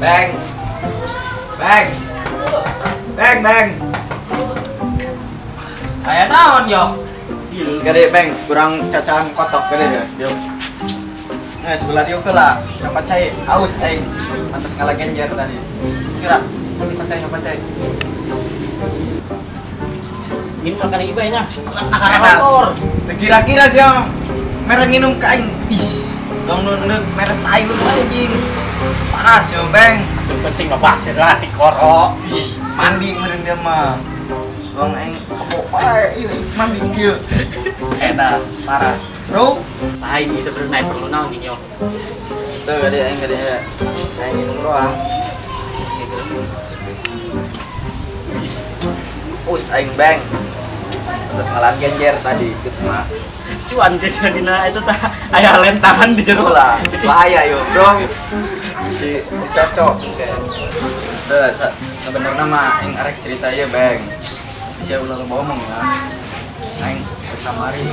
Bang. Bang. Bang, bang. Aya naon yo? Geus gede, Bang. Kurang cacahan kotok gede ya. Yo. Nah, sebelah dieu heula. Dapat cai haus aing. Pantes ngalagenjer tadi. Sirah. Pacai, pacai. Minum makan ieu bae nya. Motor. Kira-kira sih merek nginum ka aing. Ih, dong nu merek sayur anjing. Panas yo, Bang. Yang penting mah pasir lah tikoro. Ih, mandi meureun dia mah. Dong aing kepok bae ieu mandi kieu. Edas, parah. Bro, lain ieu sebenarnya perlu naon jeung yo. Teu gede aing gede. Aing minum doang. Us aing bang. Terus ngalan genjer tadi gitu mah. Cuan geus dina itu tah aya lentangan di jero lah. Bahaya yo, Bro. Si cocok kayak. Teu sebenarnya mah aing arek cerita ieu, Bang. Sia ulah loba omong ya. Aing kamari.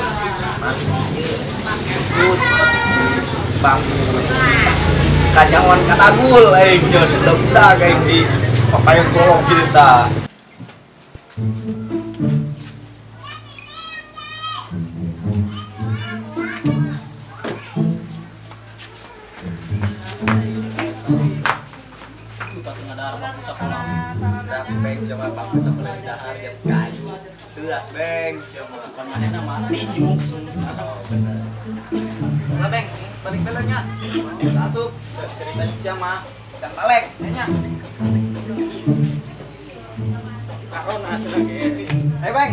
Bangku. Kanyawan katagul aing jeung budak aing di papayan golok kieu tah. Beng siapa bangku sekolah dahar jam kayu. Telas beng siapa bukan manehna mah tinju. Oh bener. Lah beng, balik belanya. Asup cerita siapa? Jam balik nya. Karona cenah ge. Hai beng.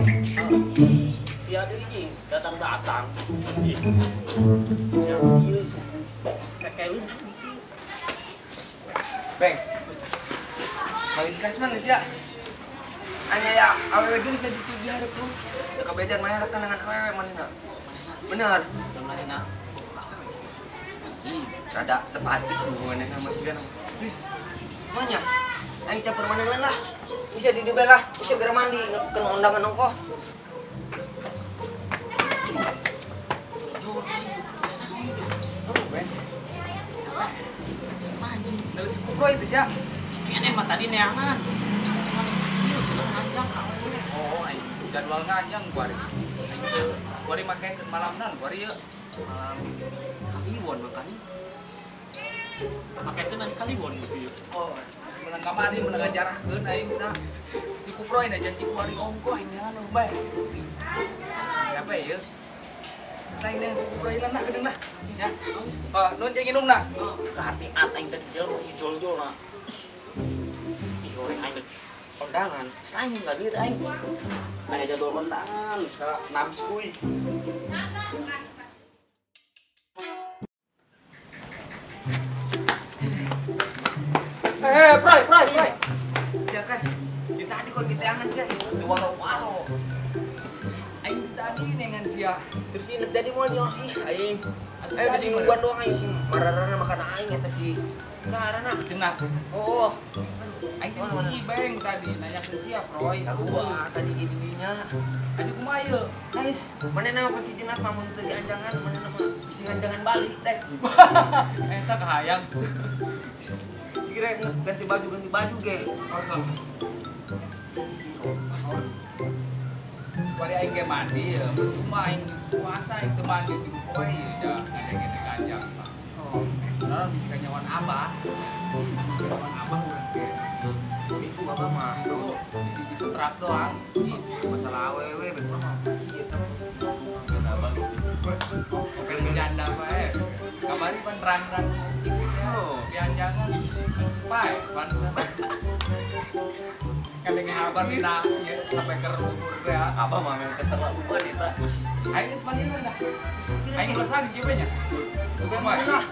Sia deui jeung datang-datang. Ih. Ya ieu suku sakeun. Beng. Balik kasman geus ya. Anya ya awewe geulis di di hareup lu. Da kabejan mah dengan awewe manehna. Bener. Manehna. Ih, rada tepat itu manehna mah sigana. Geus. Manya. Aing campur manehna lah. Bisa di dieu lah, bisa geura mandi kena undangan ongkoh. Oh, Ben. Sama anjing. Geus kubro itu sia. Kene mah tadi neangan. Ieu cenah nganjang ka awewe. Oh, aing jadwal nganjang kuari. Aing teu kuari make malamna kuari ieu. Malam kaliwon makanya. Make teh kaliwon gitu ieu. Oh, menang kamari menang ngajarahkeun aing tah. Si Kuproy da janji kuari ongkoh aing neangan nu bae. Siapa ieu? Selain dengan si Kuproy lah geudeung lah. Ya. Oh, nuhun cing inumna. Kaharti at aing teh jelema ieu jol-jolna. Ih, goreng aing kondangan. Saing enggak lieur aing. Aya jadwal kondangan, nams kuy. Pray, pray, pray. Ya, Kas. Di tadi kon diteangan sia, di waro-waro. Aing tadi nengan sia. Terus ini jadi moal nyor ih aing. Ayo bisi nungguan doang aing sing mararana makan aing eta si saharana. Cenah. Oh. Aing teh si Ibeng tadi nanyakeun sia, Proy. Sarua tadi dirinya. Aju kumaha ieu? Guys, manehna apa si jenat mah mun teu dianjangan, manehna mah bisi nganjangan balik deh. Eta kahayang. Kira ganti baju ge. Kosong. Sekali aing ge mandi ya, percuma aing geus puasa aing teu mandi tilu poe ieu da ngadenge kanjang. Oh, urang bisi kanyawan abah. Kanyawan abah urang ge bisi minggu abah mah. Minggu bisi disetrak doang. Masalah awewe bener mah ieu teh. Oke janda bae. Kamari pan rang-rang gitu ya. Pianjangan pae pan. Kadang habar dina ieu sampai ke luhur teh. Abah mah memang keterlaluan eta. Aing geus mandi dah. Aing lesan kieu nya. Kumaha? Lah.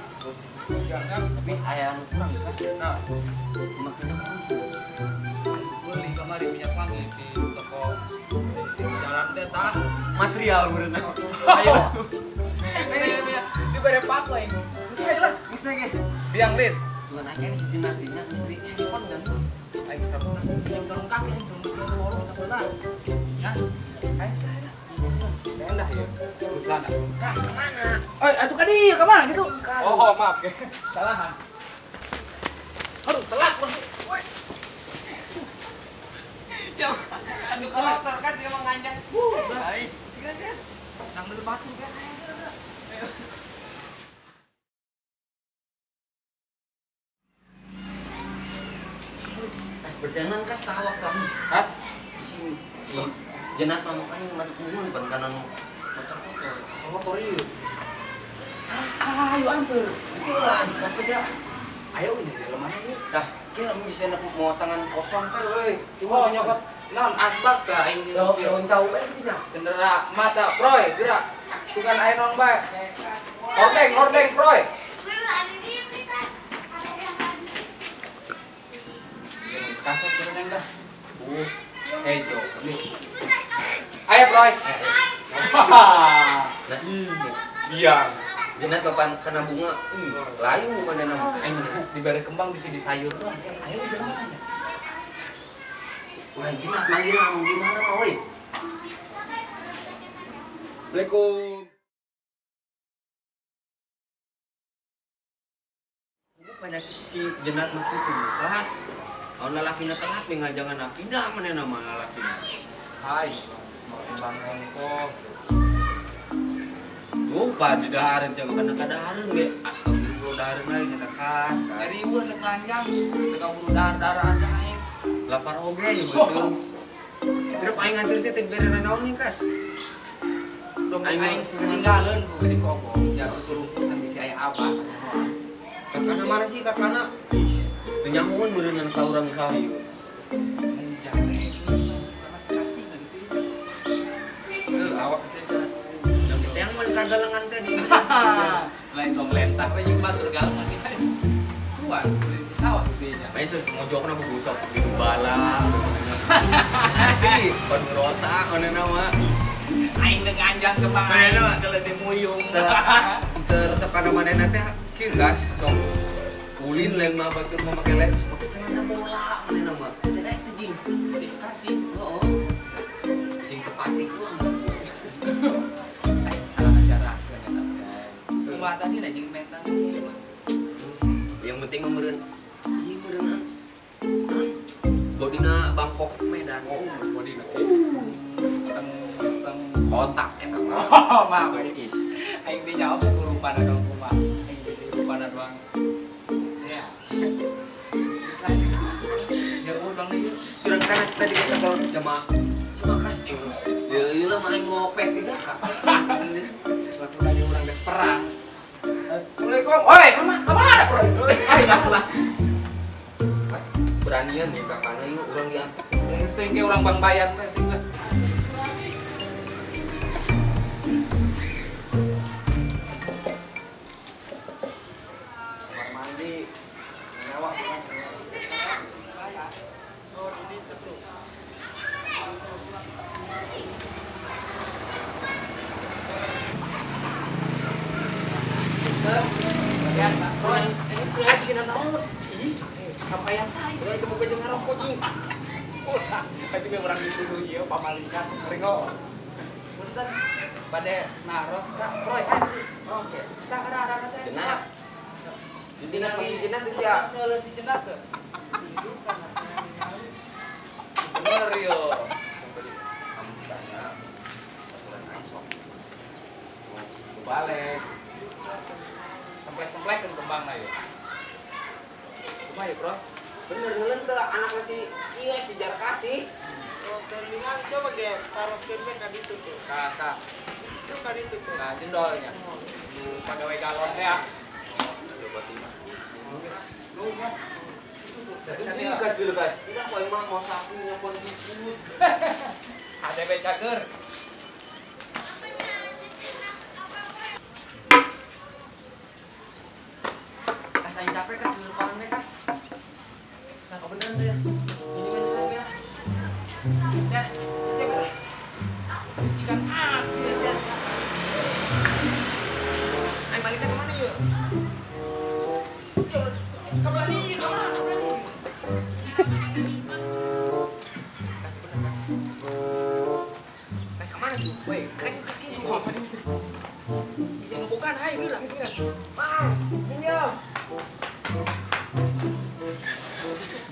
Jangan tapi aya anu kurang kan. Nah, Makana kurang sih. Beli kamari minyak wangi di toko di sisi jalan teh tah. Material beureunan. Ayo. Di bare pak aing. Geus ayo lah. Geus ge. Biang lin. Cuman aja nih si jenat dinya geus di handphone kan. Aing sarung sarung kaki sarung lorong sabelah. Ya. Aing saya. Endah ya. Urusan. Kah kemana? Eh, atuh ka dieu ka mana gitu? Oh, maaf. Salahan. Aduh, telat bang. Woi. Jauh. Aduh, kotor kan dia menganjang. Baik. Nang beli batu kan. Ayo. Kas bersianan kas tawak kamu. Hah? Si jenat mamukan yang kungun kan kanan kotor-kotor. Motor ieu. Ayo anter. Lah, sampai ja. Ayo ini dalam mana ini? Tah, kira mun cenah mau tangan kosong kas. Euy, oh nyokot naon asbak ka aing di mobil. Tahu bae tina. Cendera mata Proy, gerak. Sugan aya naon bae. Hordeng, hordeng Proy. Geus kasep hordeng dah. Hejo nih. Ayo Proy. Nah, biang. Jenat bapak kena bunga, layu mana nama diberi kembang bisa disayur doang. Ayo jangan aja. Wah jenat manggil kamu gimana mau, woi? Assalamualaikum. Banyak si jenat mah kitu bekas. Kalau lalakina telat nih ngajangan pindah mana nama lalakina. Hai, semua kembang ongkoh. Lupa di dahareun cenah kana kadahareun ge. Astagfirullah dahareun lagi nyata kas. Dari ulah rek lanjang, teu kaburu dahar-dahar aja aing. Lapar oge ya betul. Hirup aing nganter sih teh bere naon nih kas. Dong aing ketinggalan ku di kobong, ja susurungkutan bisi aya abah. Kakana mana sih kakana? Ih, teu nyahoeun meureunnan ka urang saha ieu. Aing jale kasih gitu. Heuh, awak geus yang mau kagalengan tadi. Lain tong lentah we jeung batur galengan kita. Tuan di sawah gede nya. Bae mojokna bugusok di bala. Tapi panu rosa onena mah. Aing deung anjang kembang aing geuleuh muyung. Teu resep kana manehna teh kieu gas sok ulin lain mah batur mah make lem make celana bola manehna mah. Cenah teh jing. Sih kasih. Heeh. Sing tepati doang. Kumaha tadi lah jeung mentang. Yang penting mah meureun. Ieu meureun. Bodina Bangkok Medan. Oh, bodina. Seng seng kotak eta mah. Mah aing teh nyaho rupana doang kumaha. Aing bisi rupana doang. Ya. Ya udah ieu. Curang kana tadi kita kalau sama sama kas ieu. Ieu mah aing ngopet tidak ka. Suatu lagi urang dek perang. Assalamualaikum. Oi, kemana, Bro? Ayo, lah. Beranian nih kakana yuk urang diantar. Geus teh urang Bang Bayan teh lah. Kamar mandi mewah kan. Oh, ini tuh. Ya, Pak. Kasih naon? Ih, sampaian saya. Itu bukan jeung ngarokok jeung. Udah, tadi urang dituduh ieu pamalingan ringo. Punten bade naros ka Proy. Oke. Sakarana teh. Jenat. Jenat panggil jenat teh sia. Heuleuh si jenat teh. Bener yo. Balik. Semplek-semplek kan kembang lah ya. Cuma ya bro. Bener ngelen tuh anak masih iya si Jarkasi. Oh, terminal coba deh taruh feedback ka ditu tuh. Kasa. Itu ka ditu tuh. Nah, jendolnya. Pagawe galon teh ya. Lu kan. Ini gas dulu gas. Tidak kok emang mau sapu nyapon jukut. HDP cager. Kas aing capek kas lupakan we kas. Nah, kebeneran tuh ya. Ini kan saya ya. Ya, siap kas. Cikan ati aja. Aing baliknya kemana yuk? Siap. Kabelah dieu, kabelah dieu. Kas bener kas. Kas kemana tuh? Woi, kan kaki dua. Ini bukan, hai, bilang. Bang, ini ya.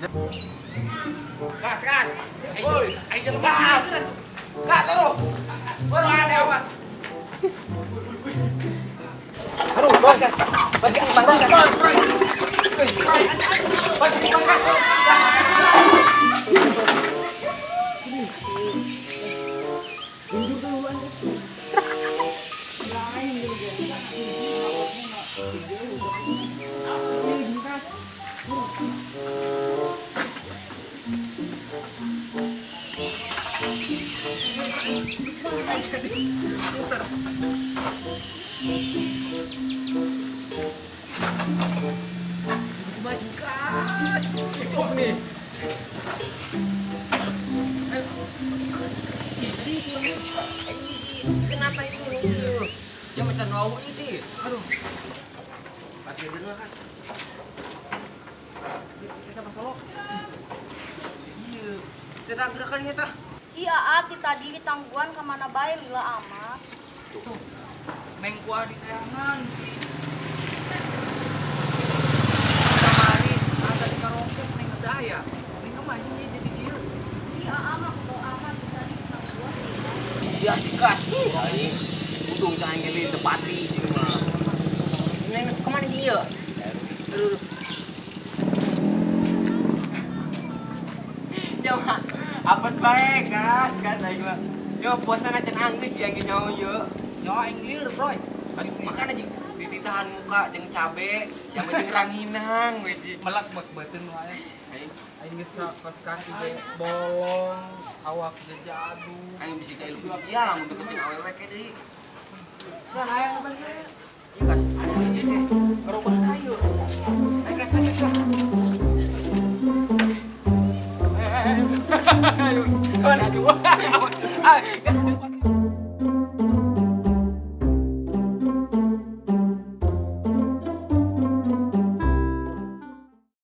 Gas, gas. Woi, ayo jalan gas. Gas terus. Baru ada awas. Aduh, gas, gas. Bagi bang, gas. Bagi bang, gas. Maju gas, cukup nih. Kenapa itu? Dia macam wau sih. Aduh. Parkir dulu lah, Kas. Kita masuk. Iya. Sedang gerakannya tah. Iya, ati tadi ditangguan kemana bae lila amat. Tuh. Neng kuah di teangan di. Kamari, ada di karongkok neng ngedaya. Neng kemana jadi kieu? Iya, amat kebawa amat tadi ditangguan. Sia si gas. Aing untung jangan ngeli tepati ieu mah. Neng kemana ieu? Aduh. Coba apes bae gas, gas aing mah. Yo puasana can anggeus ya ge nyaho yo. Nyawa aing lieur, Bro. Makana jeung dititahan muka jeung cabe, siapa jeung ranginang we ji. Melak mek beuteun wae. Aing geus kos kaki ge bolong, awak jejadu. Aing bisi ka ilu sia lamun deket jeung awewe ke deui. Sayang bener. Ieu gas. Ieu teh gerobak sayur. Ayo gas, gas lah. Ayo.